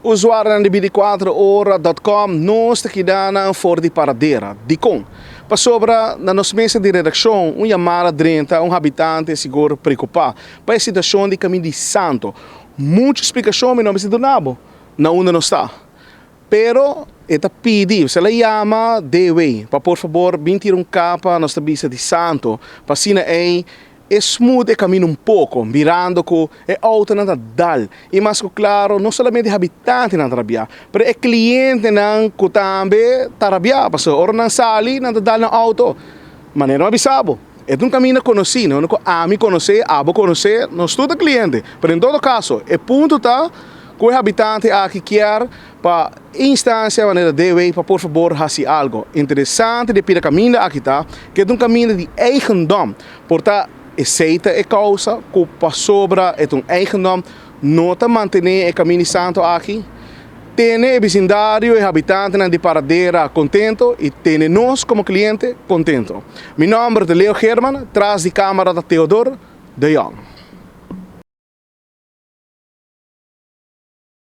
Usuarionan di 24 ora.com, nos ta keda nan for di Paradera. Dikon? Pasobra na nos mesa di redakshon un yamada a drenta un habitante sigur preokupá pa e situashon di Kaminda di Santo. Muchu splikashon mi no mester duna bo na unda nos ta. Pero e ta pidi, el a yama DW pa por fabor bin tira un kapa nos ta bisa di santo pa asina ei e smooth e camino un poco, mirando cu e autonan ta dal. Y mas cu claro, no solamente e habitantenan ta rabia, pero e clientenan cu tambe ta rabia, pasobra ora nan sali nan ta dal nan auto. Manera mi a bisa bo, e ta un caminda conoci, no cu ami conoce, abo conoce, nos tur ta cliente. Pero en todo caso, e punto ta cu e habitante aki kier pa instancia manera DW pa por fabor haci algo. Interesante di pida caminda aki ta cu e ta un caminda di eigendom. Por ta esey ta e causa cu pasobra e ta un eigendom no ta mantene e caminda di santo aki. Tene e bisindario e habitantenan di Paradera contento y tene nos como cliente contento. Mi nomber ta Leo Geerman, tras di camera ta Theodor de Jong.